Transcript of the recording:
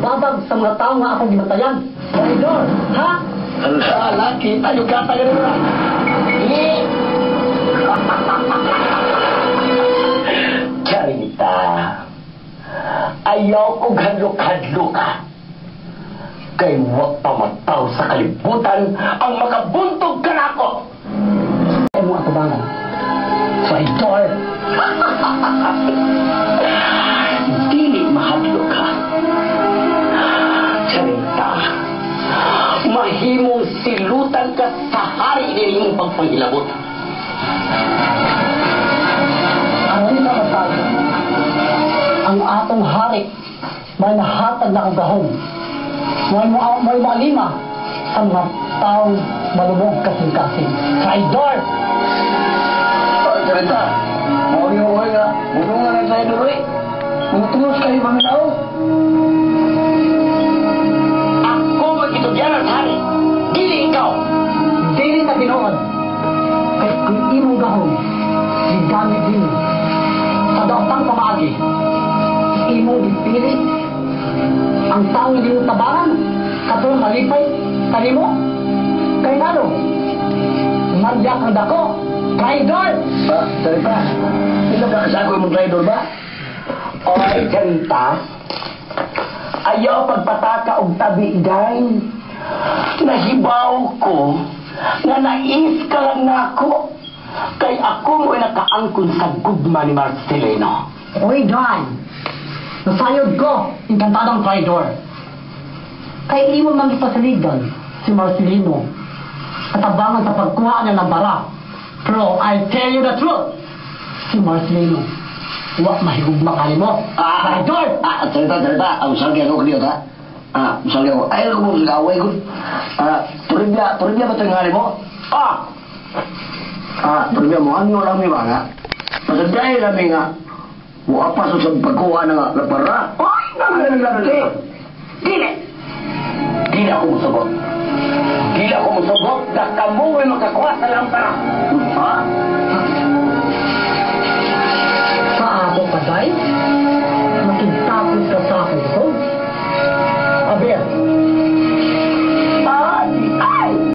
pagbabag sa mga tao nga akong gibantayan? Traidor, ha? Ala, kita yung gata ganun na. Eh! Charita, ayaw kong hadlok-hadlok ka. Kay wa pa mataw sa kalibutan ang makabuntog ka nako. Ay mo atubangan. Traidor! Dili mahadlok ka. Charita, mahimong silutan ka sa hari ni imong pagpanghilabot. Aron ka magtago. Ang atong hari may nahatag na akong gahom. May malima sa mga taong malumog kasing-kasing. Traidor! Oh, Charita, mau yung uwi nga, bulungan ng traidor eh. Mutungos kayo paminaw. Ako magitugyanan sa hari. Dili ikaw. Dili na tinuod. Kay kung imong gahom, gigamit din sa daotang pamaagi. Imong gipili ang taong hindi mo tabangan, katong malipay kanimo. Kay ngano? Marya kang dako. Traidor! Ba, Charita, hindi ka kasagoy mong traidor ba? Oy, Charita. Ayaw pagpataka og tabi day. Nahibaw ko nga nais ka lang nako. Kay ako mo'y nakaangkon sa gugma ni Marcelino. Oy, Don! Nasayod ko, inkantadong traidor. Kay imo man gipasaligan si Marcelino katabangan sa pagkuha niya ng bara. Pero I tell you the truth, si Marcelino, wa mahigugma kanimo. Ah, Traidor! Ah, Charita, Charita, ang salgi ako kaniyo, ha? Ah, salgi ako. Ay, ako mo sa away ko. Ah, Toribia, Toribia ba ito yung hari mo? Ah! Ah, Toribia mo, ano lang may mga? Masadyahe kami nga, wa pa sa pagkuha ng lapara. Ay, Naglalagay. Dili! Dili ako musugot. Dili ako musugot na kamo ay makakuha sa lampara.